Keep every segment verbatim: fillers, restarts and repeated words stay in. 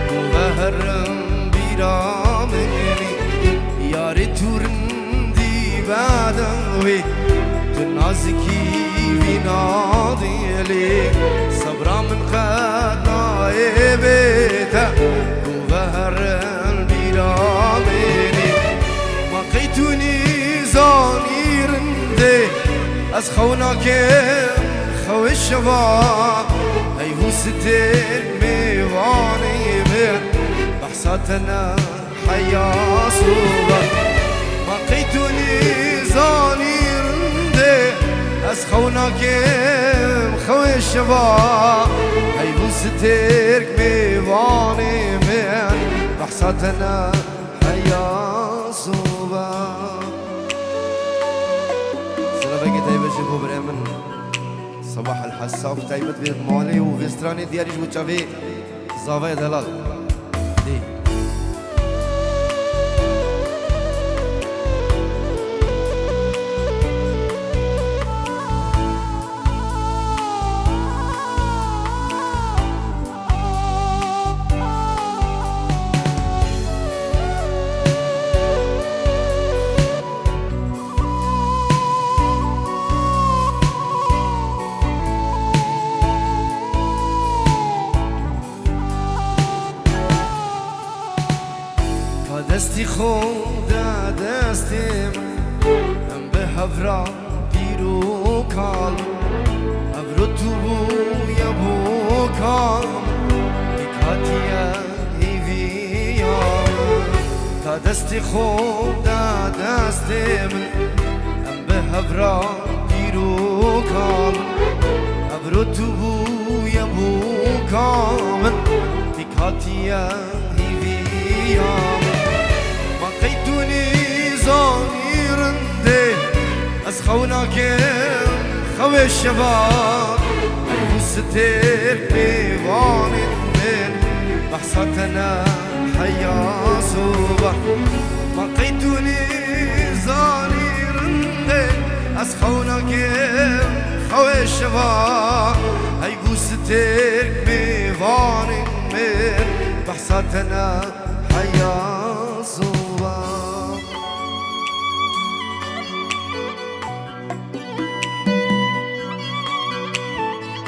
Ku veherin bîra min, yarê tu rindî vedin wê, tu nazikî vî nadîlê, sebra min qet nayê bê te. Ku veherin bîra min, ma qey tu nîzanî rindê, ez xew nakim xewê şeva, heyv û stêrk mêvanê min, behsa te ne heya soba. Ma qey tu nîzanî rindê, ez xew nakim xewê şeva, heyv û stêrk mêvanê min, behsa te ne heya soba. Selavekî taybet ji bo birê min Sabah El Hessaf, taybet vê malê û vê stranê, diyarî ji bo çavê zavayê delal. Dê. Ka destî xwe de destê min, em bi hev re pîr û kal, evro tu bûye boka min, nik hatiye hêviya min. Ka destî xwe de destê min, em bi hev re pîr û kal, evro tu bûye boka min, nik hatiye hêviya min. Ma qey tu nîzanî rindê, ez xew nakim xewê şeva, heyv û stêrk mêvanên min, behsa te ne heya soba. Ma qey tu nîzanî rindê, ez xew nakim xewê şeva, heyv û stêrk mêvanên min, behsa te ne heya soba.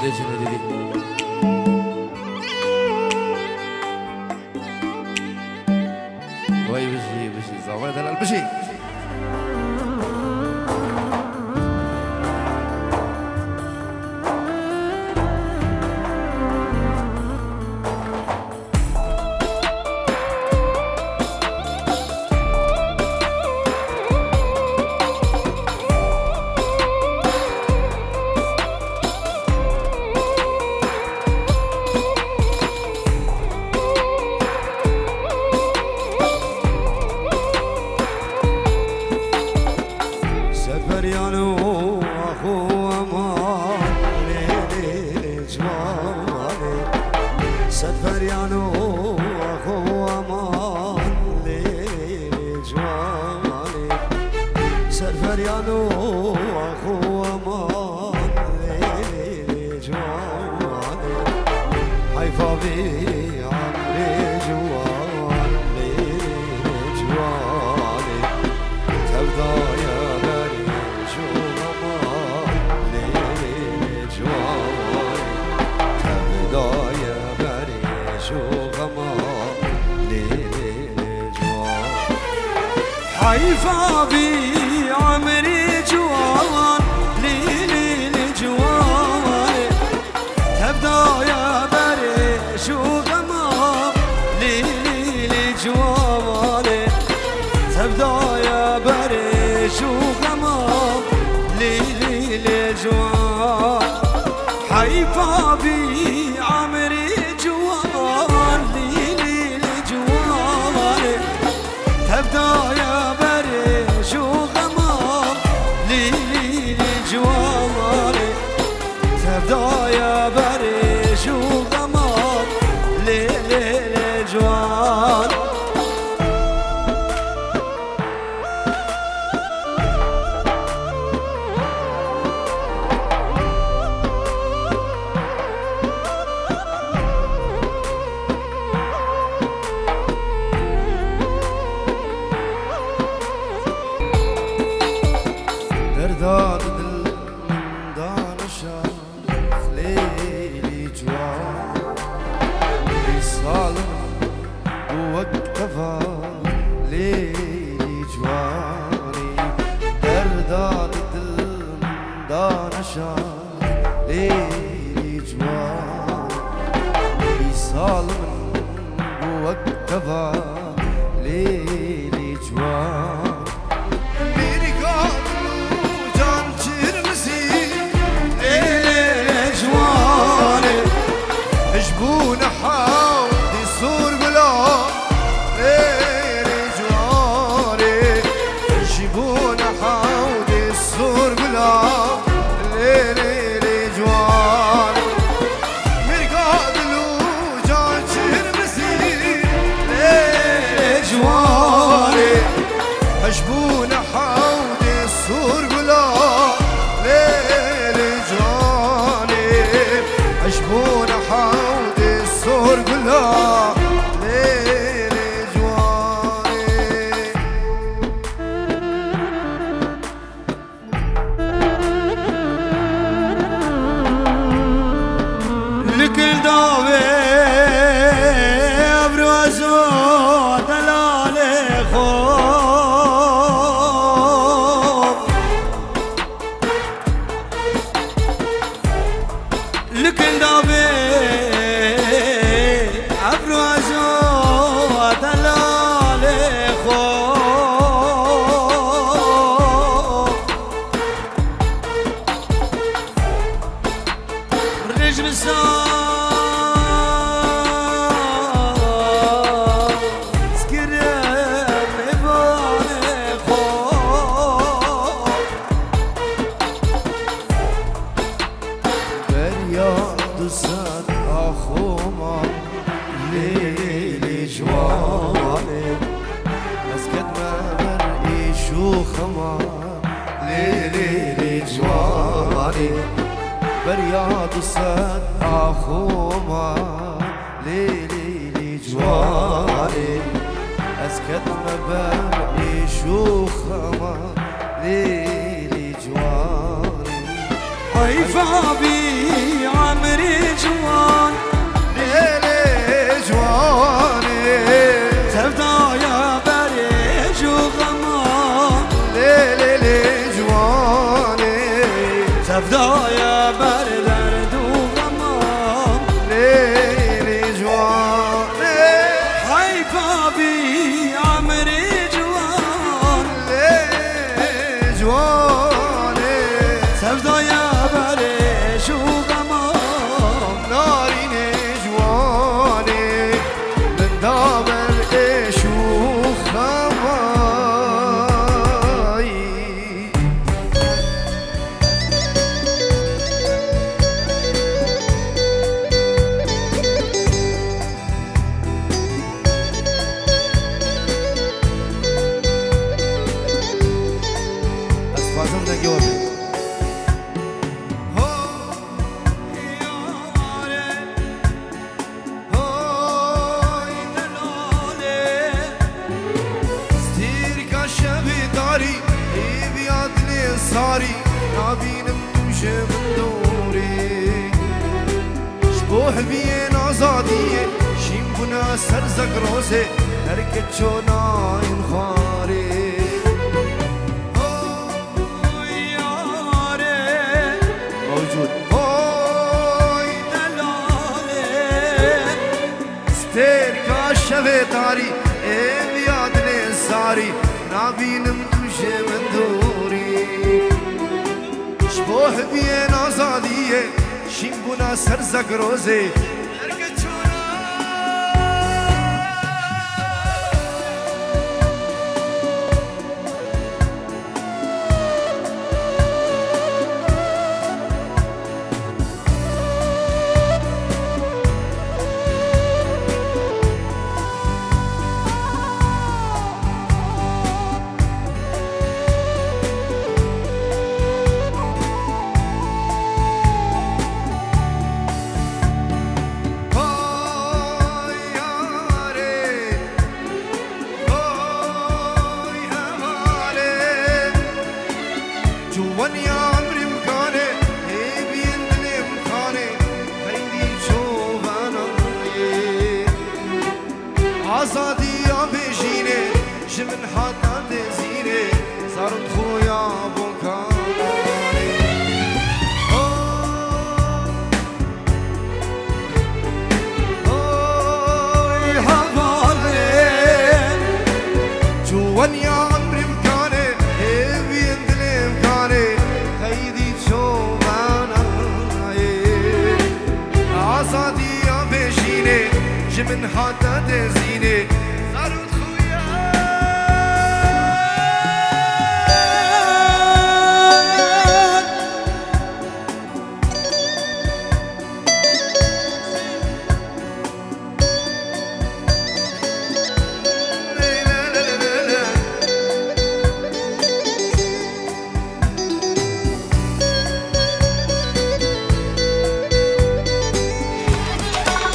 Lê çi nedîdî? Vay bijî, bijî, zavayê delal bijî. Ser feryano axo aman, lê, lê, lê, ciwanê. Ser feryano axo aman, lê, lê, lê, ciwanê. Ser feryano axo aman, lê, lê, lê, ciwanê. Heyfa vî emrê ciwan, lê, lê, lê, ciwanê. Tevdaye berê ji xeman, lê, lê, lê, ciwanê. Tevdaye berê ji xeman, lê, lê, lê, ciwanê. Heyfa vî emrê ciwan, lê, lê, lê, ciwanê. Tevdaye berê ji xeman, lê, lê, lê, ciwanê. Tevdaye berê ji xeman, lê, lê, lê, ciwan. Heyfa vî emrê ciwan, lê, lê, lê, ciwanê. Tevdaye berê ji Zalim bû wek teva lêlî ciwanê, derda li dil min daneşa lêlî ciwanê. Îsal min bû wek teva lêlî ciwanê. Mîrgan û can çirmizî, lê lê ciwanê, ji bo nehewdî sor gula, lê lê ciwanê, ji bo nehewdî sor gula, lê lê lê ciwanê. Mirgadil û can çirmizî, lê lê ciwanê, hej bûne hewdê sor gula, lê lê ciwanê, hej bûne hewdê sor gula, lê lê ciwanê. Li kinda wê evro ez û delalê xwe. Li kinda wê evro ez û delalê xwe. Rêj bi saz kirin mêvanê xwe. Beriya du sed axoma, lê lê lê ciwanê, ez ketme ber êş û xema. Lê lê lê ciwanê, beriya du sed axoma. Lê lê lê ciwanê, ez ketime ber êş û xema. Lê lê ciwanê. Heyfa bî emrê ciwan. Lê lê ciwanê. Sevdaya berê ju xema. Lê lê lê ciwanê. Sevdaya ber derd û xema. Lê lê ciwanê. Heyfa bî emrê ciwan. Lê ciwanê. Sevdaya berê ju xema. Narînê ciwanê, min da ber êş û xemayî. Ez dixwazim dengê we bê. Ho, yare. Hay delalê, stêrka şevê tarî, êviya dilê sarî, nabînim tu ji min dorê. Ji bo heviyên azadiyê, şîn bûne ser zegrozê, her ke ço nayên xwarê. Hay yarê, mewcûd. Hay delalê, stêrka şevê tarî, êviya dilê sarî, nabînim tu ji min dorî. Ji bo heviyên azadiyê, şîn bûne ser zegrozê. Azadiya bêjînê ji min hate dezînê, zarok xuya bokanê. Oy, oy, hevalê, ciwaniya emrê bikanê, hêviyên dilê bikanê, qeydî ço benayê. Azadiya bêjînê ji min hate dezînê. Zarok xuya.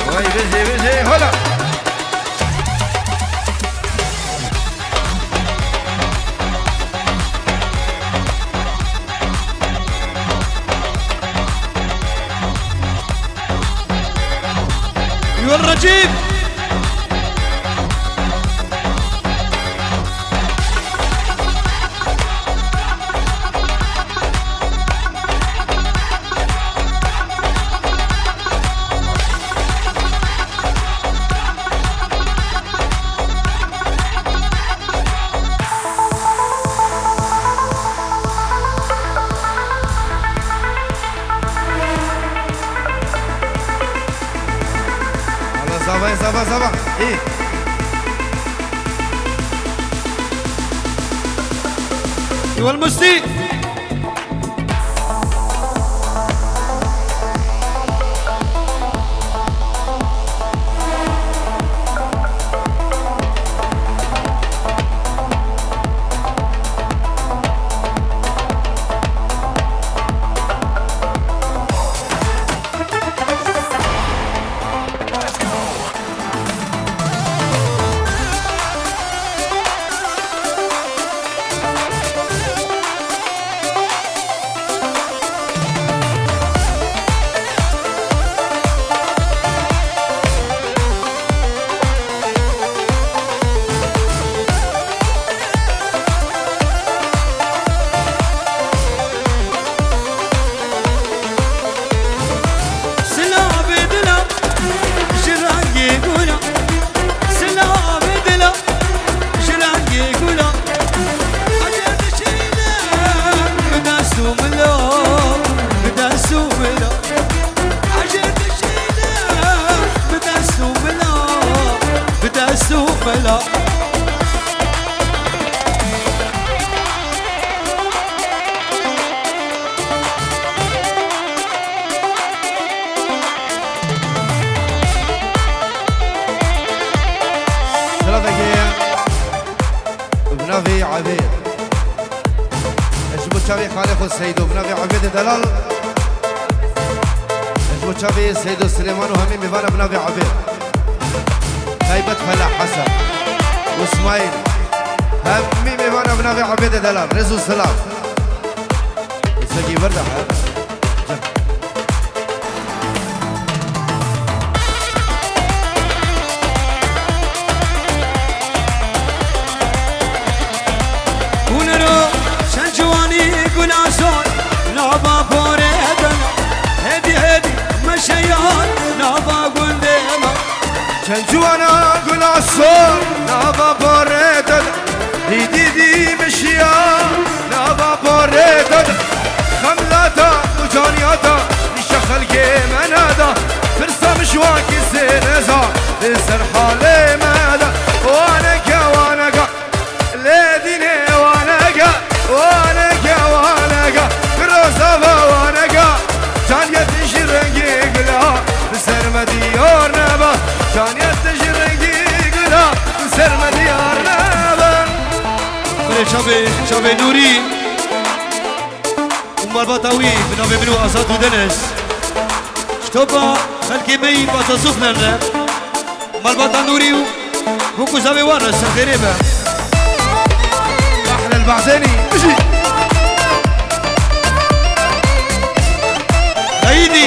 Vay, bijê, bijê, hola. Yol Recep. Ala zava, zava, zava. Ê. Yol Mustî. Silavê dila, ji rengê gula. Silavê dila, ji rengê gula. Ecê dişîne, bi dest û mila, bi dest û mila. Ecê dişîne, bi dest û mila, bi dest û mila. Silavekê bi navê Ebêd. Ez ji bo çavê xalê xwe Seydo bi navê Ebêdê Delal. Ez ji bo çavê Seydo Silêman û hemî mêvana bi navê Ebêd. Taybet Felah Hesen. Û Smaîl. Hemî mêvana bi navê Ebêdê Delal. Rêz û silav. Sekî werda he. Hûnero çend ciwanî gula sor, nava borê de, hêdî hêdî meşeyan, nava gundê me. Çend ciwana gula sor, nava borê de, hîdî dî mişiya, nava borê de, xemlata û caniyata, nîşe xelkê me neda, tirsa min ji wan kesê neza, li ser halê me de, waneke, waneka. Lê dînê wanega, wanega, wanega, giroza va wanega. Can yet ji rengê gula, bi ser me diyar neba. Can yet ji rengê gula, bi ser me diyar neba. Kurê çavê, çavê Nûrî. Û malbata wî bi navê min û Azad û Deniz. Ji topa xelkê me yî Baca Sufner re. Malbata Nûrî û Bûk û Zavê wan re ser xêrê be. Ehlel Bahzenî, bijî. Xeyîdî.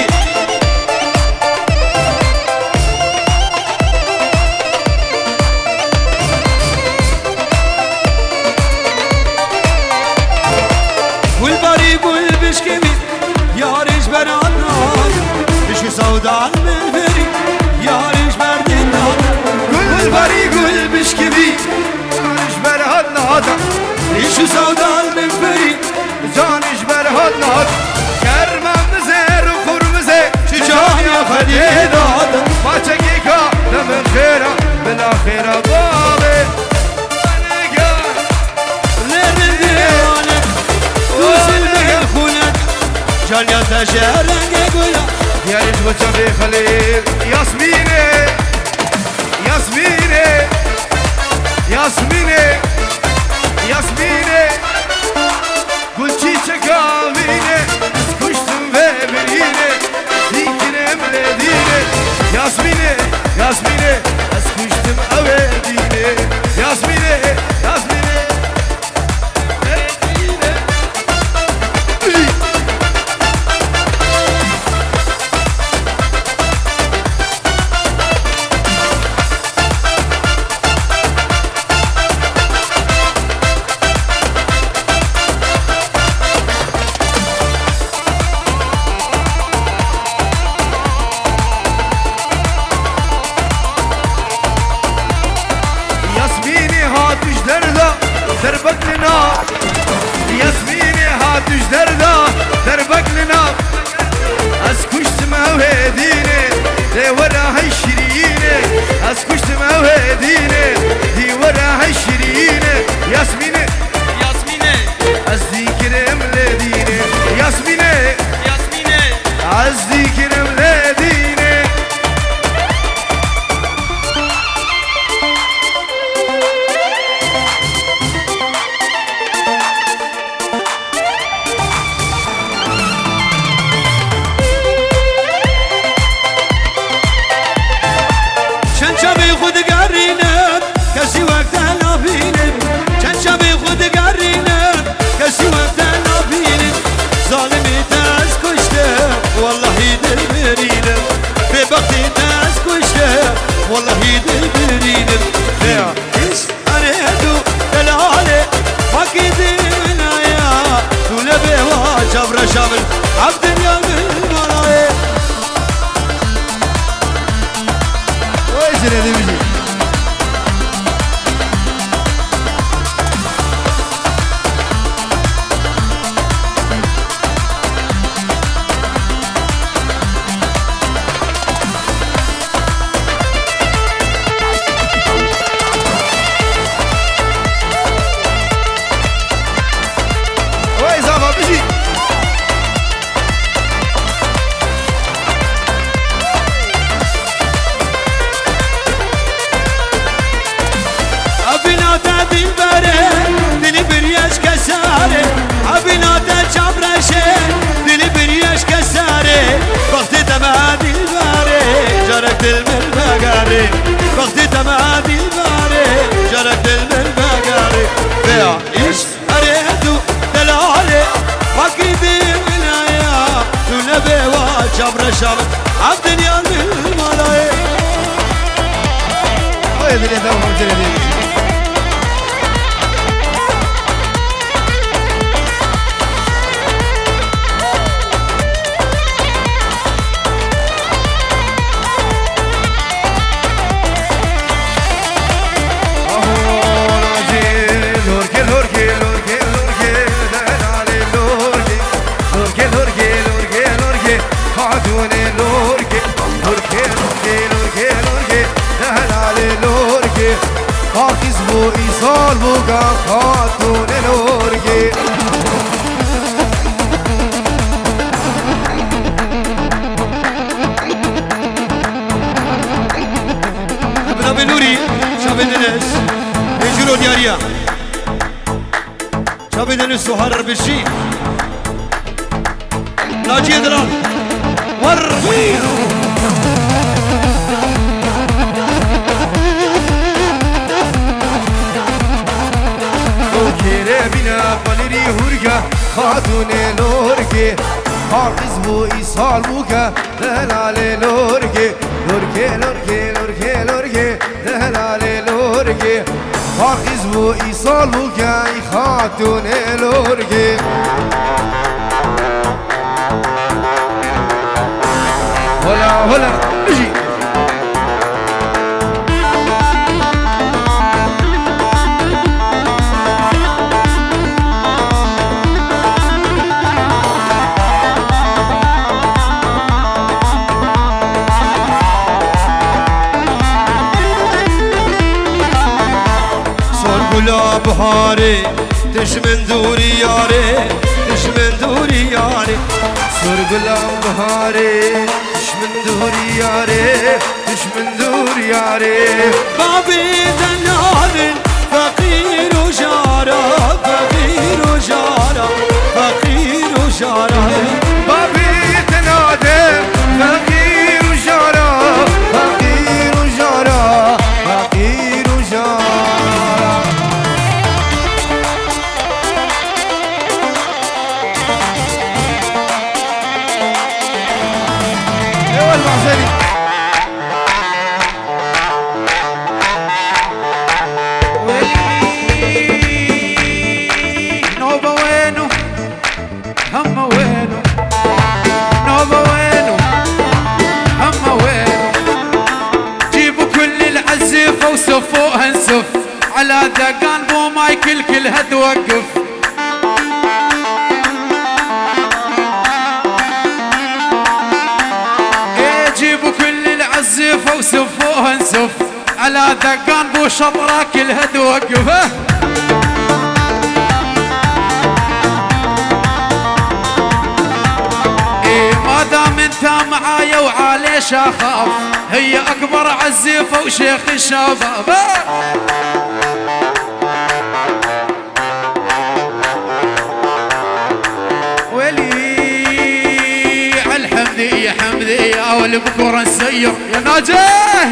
Ji rengê gula. Diyarê ji bo çavê Xelîl. Yasmînê, Yasmînê, Yasmînê, Yasmînê. Gul çîçeka vînê, ez kuştim vê birînê. Dîkirim lê dînê. Yasmînê, Yasmînê, ez kuştim ew ê dînê. Yasmînê, Yasmînê. Yasmînê hat ji derda, derbek li nav. Yasmînê hat ji derda, derbek li nav. Ez kuştim ew hê dînê, lê were hey şirînê. Ez kuştim ew hê dînê, dî were hey şirînê. Yasmînê. Yasmînê. Ez dîkirim lê dînê. Yasmînê. Yasmînê. Ez dîkirim lê dînê. Çend çavê xwe digerînim, kesî wek te nabînim. Çend çavê xwe digerînim, kesî wek te nabînim. Zalimî te ez kuştim, wellahî dil birînim. Bêbextî te ez kuştim, wellahî dil birînim. Lê ya, îş. Erê tu delalê, makî dînaya, tu lebê wa çavreşa min, ev dinya min malayê. Oy, Zînedîn bijî. Wey zava bijî. Evîna te dîlberê, dilî biriye ji kesarê. Evîna te çavreşê, dilî biriye ji kesarê. Bextê te me dîlberê, carek dil min vegerê. Bextê te me dîlberê, carek dil min vegerê. Veya îş. Erê tu delalê, makî dînaya, tu nebê wa çavreşa min, ev dinya min malayê. Ay dilê te xemcîrê dî. Aho lorgê, lorgê, lorgê, lorgê, lorgê, delalê lorgê. Lorgê, lorgê, lorgê, lorgê, xatûnê lorgê. Lorgê, lorgê, lorgê, lorgê, delalê lorgê. Pakiz bû, îsal bû, ga xatûnê lorgê. Bi navê Nûrî, çavê Deniz, ê jûro diyariya. Çavê Deniz Suhar bijî. Naciyê Dilan. War. Kêre bîne qalirî hurge, xatûnê lorgê. Pakiz bû, îsal bû ke. Delalê lorgê, lorgê, lorgê, lorgê, lorgê, delalê lorgê. Pakiz bû, îsal bû, gey xatûnê lorgê. Hola, hola, bijî. Sorgula biharê, tu ji min dûrî yarê, tu Min dûrî yarê, sor gulan biharê, diş min dûrî yarê, diş min dûrî yarê. Babê te nadin feqîr û jara, feqîr û jara, feqîr û jara. Babê te nadin feqîr û jara, feqîr û jara, feqîr û jara. Ew el Barzanî. Welî, nobe wêno, heme wêno. Nobe wêno, heme wêno. Cîbû kullî l-ezîf û sif û hensif. Ela degan bû may kil kil het wekif. Ê cîbû kullî l-ezîf û sif û hensif. Ela degan bû şetra kil het wekif. Ê madam min ta meaye û alê şaxaf. Heye ekber ezîf û şêxî şebab. Welî, elhemdî, hemdî, ya welî bikurin seyir, ya Nacih.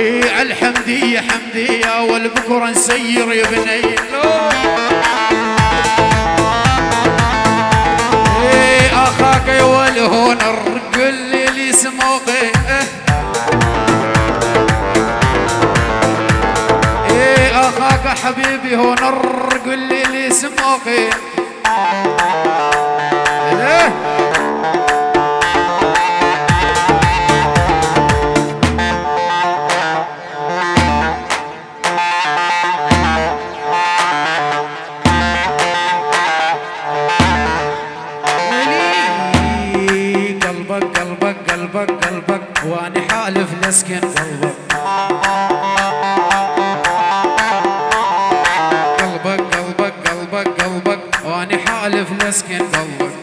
Ê, elhemdî, hemdî, ya welî bikurin seyir, ya bineylo. Ê, axake welî honir, gulî lî simoqê. Ê, axake hebîbî honir gulî lî simoqê. Ele. Welî, qelbek, qelbek, qelbek, qelbek, wanî halif leskin qelbek. Qelbek, qelbek, qelbek, qelbek, wanî halif leskin qelbek.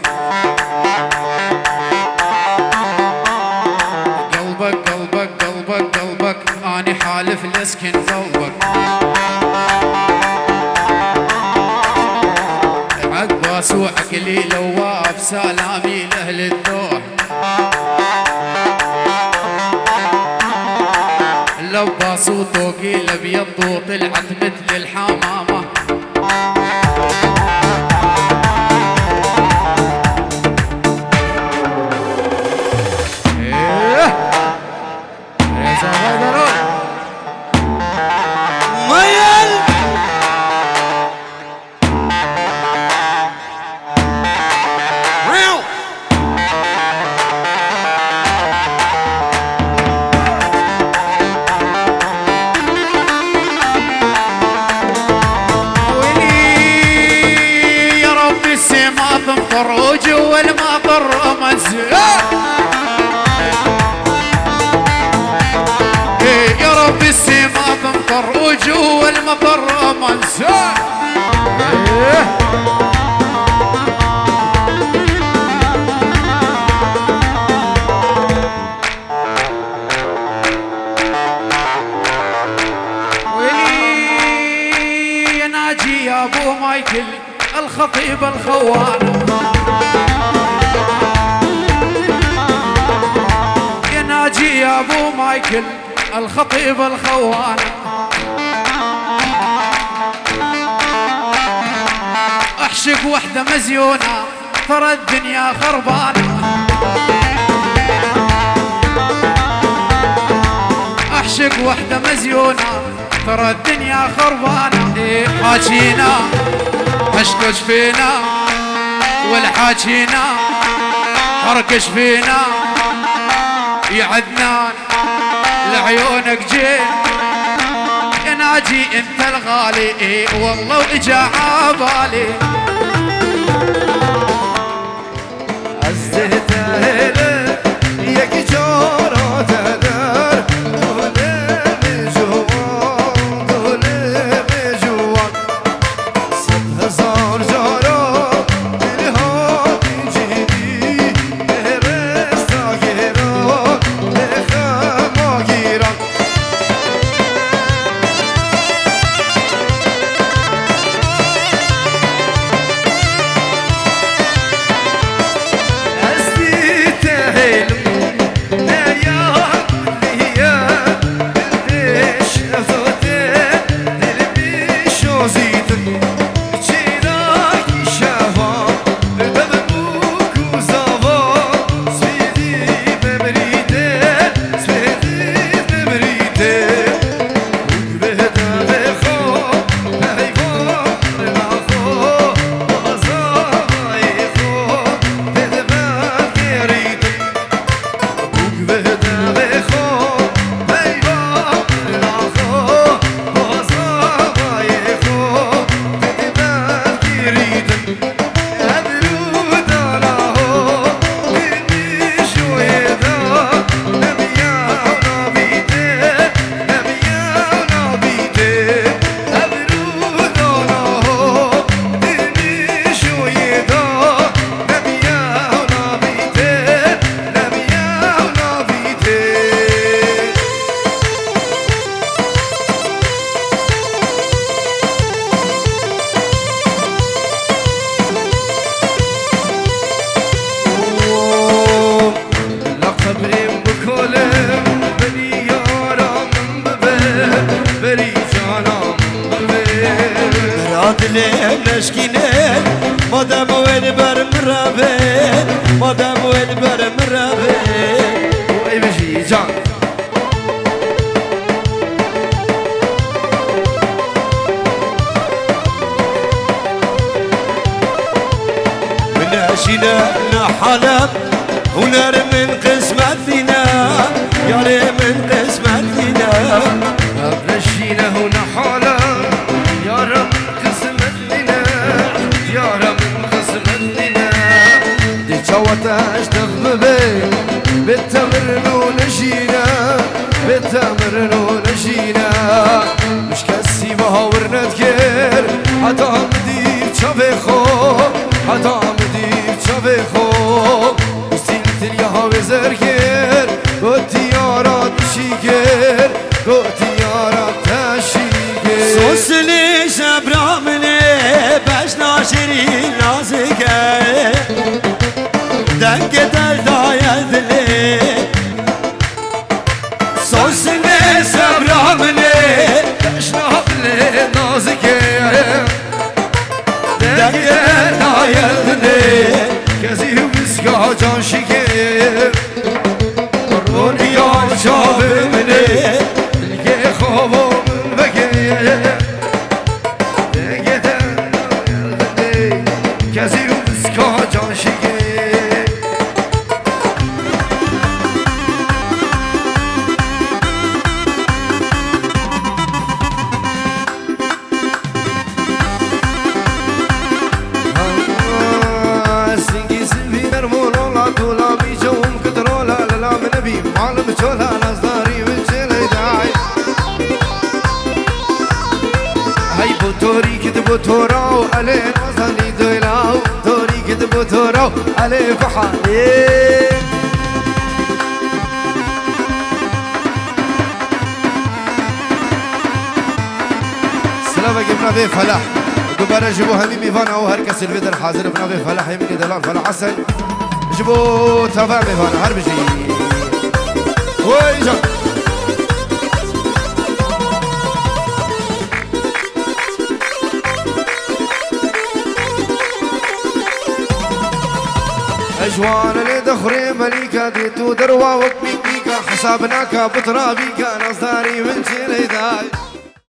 Qelbek, qelbek, qelbek, qelbek, anî halif leskin qelbek. Ebbas û Eklî lewab selamî lehlid doh. Lebbas û togî lebyed û til'et mitl lhamama. Eh! Reza Baydar ol. Mayel! ويلي يا ربي، السما تمطر وجو المطر منزل. إيه يا ربي، السما تمطر وجو المطر منزل. إيه. ويلي يا ناجي يا أبو مايكل، الخطيب الخوان. يا ناجي يا أبو مايكل، الخطيب الخوان. احشق وحدة مزيونة، ترى الدنيا خربانة. احشق وحدة مزيونة، ترى الدنيا خربانة. إيه، حاجينا، حشكش فينا، والحاجينا، حركش فينا، يا عدنان. لعيونك جيت، يا ناجي انت الغالي، إي والله وإجا عبالي. Ez dê te hêle yekî cara te der, dûlê min ciwan, dûlê min ciwan. Neşkîne, madem wê li ber min re be, madem wê li ber min re be. Û ey bijî can. Min neşîne ne halem, huner min qismet nîne, yarê min qismet nîne. Ev neşîne hûne halem, yara min qismet nîne, yara min qismet nîne. Dê çawa te eştex bibe, bê te mirin û neşîne, bê te mirin û neşîne. Min ji kesî wiha wir nedikir, heta min dîv çavê xwe, heta min dîv çavê xwe. Û stîl tiliya hawê zer kir, got diyara dişî kir. Gotiyara teşî kir. Sosilê jebra min ê, beşna şirîn nazik e. Dengê te daye dilê. Sosilê jebra min ê, beşna dilê nazik e. Dengê te daye dilê. Kezî û miska can şikê. Roniya çavê min ê, dilgê xavo min vekê. Dengê te kezî û miska can şikê. Singî sivî dermonola dolamî cewm kitrola lila min bî malim çola nazdarî min çêlê day. Hey bu torî kit bu toraw elê nazanî doylaw, torî kit bu toraw elê fahanê. Silavekê bi navê Felah. Dubare ji bo hemî mêvana û her kesê li vê der hazir bi navê Felahê min ê delal Felah Hesen. Ji bo teva mêvana her bijî. Oy can. Ejwan lê dixurê melîka dê tu derwa wek mîmîka hesab naka bi tirabîka nazdarî min çêlê day.